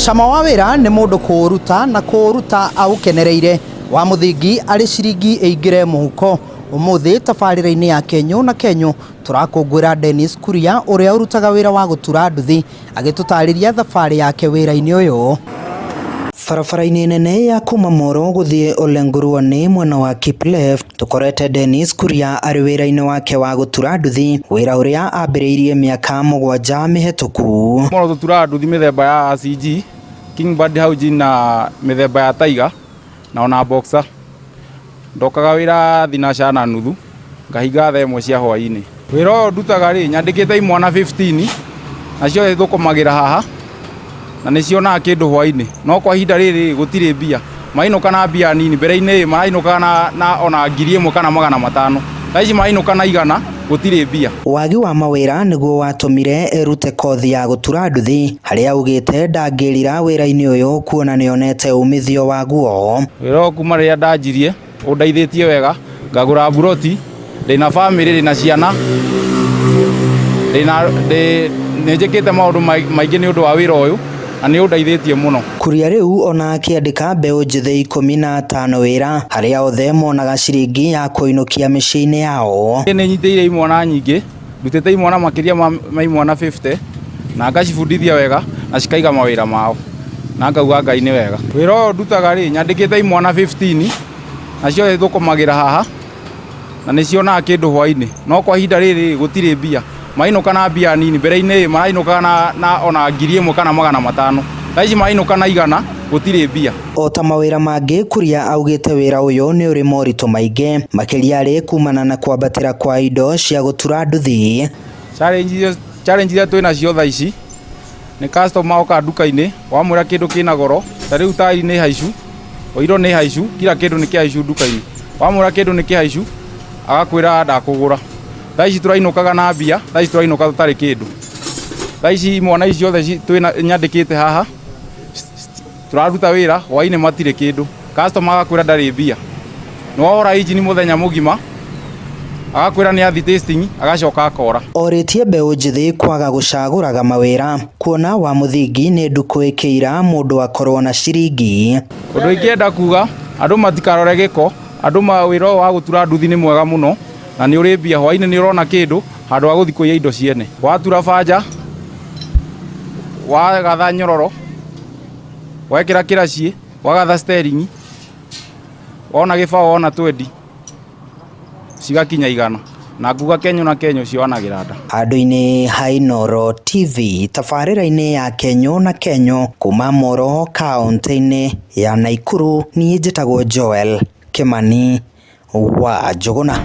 Cama wa wĩra nĩ mũndũ kũũruta na kũũruta aũkenereire. Wa mũthingi arĩ ciringi ĩingĩre mũhuko. Ũmũthĩ tabarĩra-inĩ ya Kenyũ na Kenyũ tũrakũngũĩra Dennis Kuria ũrĩa ũrutaga wĩra wa gũtura nduthi agĩtũtarĩria thabarĩ yake wĩra-inĩ ũyũ. Barabara-inĩ nene ya kuma Moro gũthiĩ Olenguruone mwena wa Kiplef tũkorete Dennis Kuria arĩ wĩra-inĩ wake wa gũtura nduthi, wĩra ũrĩa ambĩrĩirie mĩaka 7 mĩhetũku. Moro tũturaga nduthi mĩthemba ya CG, King Bird Haujin na mĩthemba ya Tiger na ona Boxer. Ndokaga wĩra thinacara na nuthu ngahinga thaa 1 cia hwainĩ. Wĩra ũyũ ndutaga rĩ, nyandĩkĩte imwana 15 na ciothe thũkũmagĩra haha na nĩ cionaga kĩndũ hwainĩ, no kwa ihinda rĩrĩ gũtirĩ mbia, marainũka na mbia nini, mbere-inĩ marainũkaga na ona 1000 kana 500, thaa ici marainũka na 100 gũtirĩ mbia. Wagi wa mawĩra nĩguo watũmire erute kothi ya gũtura nduthi, harĩa augĩte ndangĩrira wĩra-inĩ ũyũ kuona nĩonete umithio waguo. Wĩra ũyũ kuma rĩrĩa ndanjirie ũndeithĩtie wega, ngagũra mburoti, ndĩna bamĩrĩ, ndĩna ciana, nĩ njĩkĩte maũndũ maingĩ nĩ ũndũ wa wĩra ũyũ na nĩ ũndeithĩtie mũno. Kuria rĩu ona akĩandĩka mbeũ njĩthĩ 15 wĩra, harĩa othe monaga ciringi ya kũinũkia mĩciĩ-inĩ yao. Nĩ nyitĩire imwana nyingĩ, ndutĩte imwana makĩria ma imwana 50 na ngacibundithia wega na cikaiga mawĩra mao na ngauga Ngai nĩ wega. Wĩra ũyũ ndutaga rĩ, nyandĩkĩte imwana 15 na ciothe thũkũmagĩra haha na nĩ cionaga kĩndũ hwainĩ, no kwa ihinda rĩrĩ gũtirĩ mbia, marainũka na mbia nini, mbere-inĩ marainũkaga na ona 1000 kana 500, thaa ici marainũka na 100 gũtirĩ mbia. O ta mawĩra mangĩ, Kuria augĩte wĩra ũyũ nĩ ũrĩ moritũ maingĩ, makĩria arĩ kumana na kwambatĩra kwa indo cia gũtura nduthi. Challenge iria twĩ nacio thaa ici nĩ customer oka nduka-inĩ wamwĩra kĩndũ kĩna goro, ta rĩu tairi nĩ haicu, oiro nĩ haicu, kila kĩndũ nĩ kĩhaicu nduka-inĩ, wamwĩra kĩndũ nĩ kĩhaicu agakwĩra ndakũgũra. Thaa ici tũrainũkaga na mbia, thaa ici tũrainũka tũtarĩ kĩndũ. Thaa ici imwana ici ciothe twĩna nyandĩkĩte haha tũraruta wĩra hwainĩ matirĩ kĩndũ, customer agakwĩra ndarĩ mbia, nĩ wahũra injini mũthenya mũgima agakwĩra nĩ athi testing agacoka akora. Orĩtie mbeũ njĩthĩ kwaga gũcagũraga mawĩra kuona wa mũthingi nĩ ndukũ ĩkĩira mũndũ akorwo na ciringi. Ũndũ ingĩenda kuga, andũ matikarore gĩko, andũ wĩra ũyũ wa gũtura nduthi nĩ mwega mũno na nĩ ũrĩ mbia, hwainĩ nĩ ũrona kĩndũ handũ ha gũthiĩ kũiya indo ciene. Watura banja, wagatha nyororo, wekĩra kĩraciĩ, wagatha steering, wona gĩbaũ wona twendi, cigakinya 100 na nguga Kenyũ na Kenyũ ciohanagĩra nda. Handũ-inĩ ha Inooro TV tabarĩra-inĩ ya Kenyũ na Kenyũ kuma Moro kaũntĩ-inĩ ya Naikuru, niĩ njĩtagwo Joel Kĩmani wa Njũgũna.